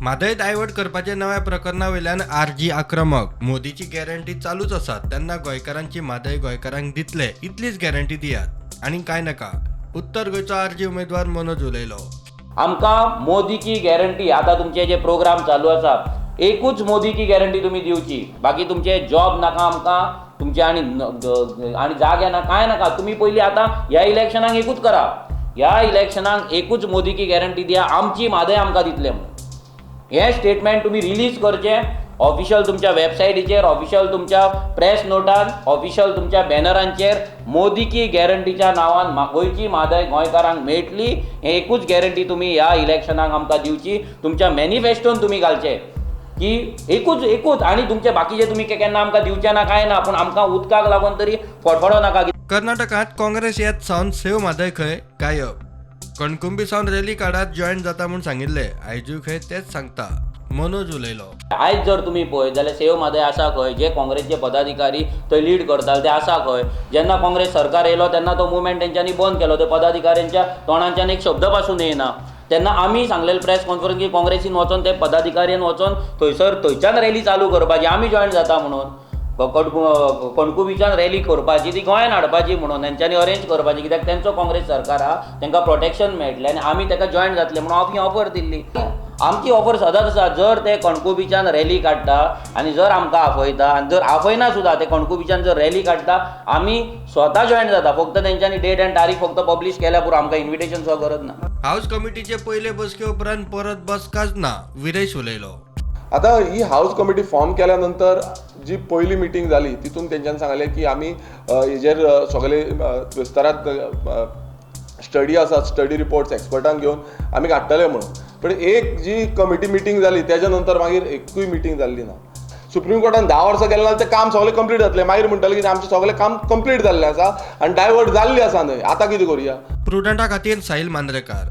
Mhadei divert करपाच्या नव्या प्रकरणा वयल्यान आरजी आक्रमक. मोदीची गॅरंटी चालूच आसा, तेन्ना गोंयकारांची म्हादय गोंयकारांक दितले इतलीच गॅरंटी दियात, आनी कांय नाका. उत्तर गोंयचो आरजी उमेदवार मनोज उलयलो. आमकां मोदी की गॅरंटी, आतां तुमचे जे प्रोग्राम चालू आसा, एकूच मोदी की गॅरंटी तुमी दिवची, बाकी तुमचे जॉब नाका आमकां, तुमचे आनी आनी जागे ना, कांय नाका. तुमी पयलीं आतां ह्या इलेक्शनाक एकूच करा, ह्या इलेक्शनाक एकूच मोदी की गॅरंटी दिया, आमची म्हादय आमकां दितले म्हणून. हें स्टेटमेंट तुमी रिलीज करचें ऑफिशियल तुमच्या वेबसायटीचेर, ऑफिशियल तुमच्या प्रेस नोटान, ऑफिशियल तुमच्या बॅनरांचेर, मोदी की गॅरंटीच्या नांवान गोंयची म्हादय गोंयकारांक मेळटली, हें एकूच गॅरंटी तुमी ह्या इलेक्शनाक आमकां दिवची. तुमच्या मॅनिफेस्टोन तुमी घालचे की एकूच एकूच, आनी तुमचे बाकीचे तुमी केन्ना आमकां दिवचे ना कांय ना, पूण आमकां उदकाक लागून तरी फडफडो नाका. कर्नाटकांत काँग्रेस येत सावन सेव म्हादय खंय गायब. कणकुंबी सावन रॅली काडात, जॉयन जाता म्हूण सांगिल्लें, आयजूय खंय तेच सांगता. मनोज उलयलो. आयज जर तुमी पळयत जाल्यार सेव म्हादय आसा खंय, जे काँग्रेसचे पदाधिकारी थंय लीड करताले ते आसा खंय. जेन्ना काँग्रेस सरकार येयलो तेन्ना तो मुवमेंट तेंच्यांनी बंद केलो, ते पदाधिकाऱ्यांच्या तोंडांच्यान एक शब्द पासून येयना. तेन्ना आमी सांगलेले प्रेस कॉन्फरन्स की काँग्रेसीन वचोन ते पदाधिकाऱ्यान वचोन थंयसर थंयच्यान रॅली चालू करपाची, आमी जॉयन जाता म्हणून. कणकुबीच्यान रॅली करपाची, ती गोंयान हाडपाची म्हणून तेंच्यांनी अरेंज करपाची, कित्याक तेंचो काँग्रेस सरकार आहा, तेंकां प्रोटेक्शन मेळटलें आनी आमी तेका जॉयन जातले म्हणून आमी ऑफर दिल्ली. आमची ऑफर सदांच आसा, जर ते कणकुबीच्यान रॅली काडटा आनी जर आमकां आफयता, आनी जर आफयना सुद्दां, ते कणकुबीच्यान जर रॅली काडटा आमी स्वता जॉयन जाता. फक्त तेंच्यांनी डेट आनी तारीख फक्त पब्लीश केल्या पुरो, आमकां इन्विटेशन सुद्दां गरज ना. हाऊस कमिटीचे पयले बसके उपरांत परत बसकाच ना, विरेश उलयलो. आतां ही हाऊस कमिटी फॉर्म केल्या नंतर जी पयली मिटींग जाली तितून तेंच्यांनी सांगलें की आमी हेजेर सगळे विस्तारात स्टडी आसा, स्टडी रिपोर्ट्स एक्सपर्टांक घेवन आमी काडटले म्हणून. पण एक जी कमिटी मिटींग जाली तेज्या नंतर मागीर एकूय मिटींग जाल्ली ना. सुप्रीम कोर्टान 10 वर्सां गेले ना, तें काम सगळें कंप्लीट जातलें, मागीर म्हणटलें की आमचें सगळें काम कंप्लीट जाल्लें आसा आनी डायवर्ट जाल्ली आसा न्हय, आतां कितें करुया. प्रुडंटा खातीर साहिल मांद्रेकार.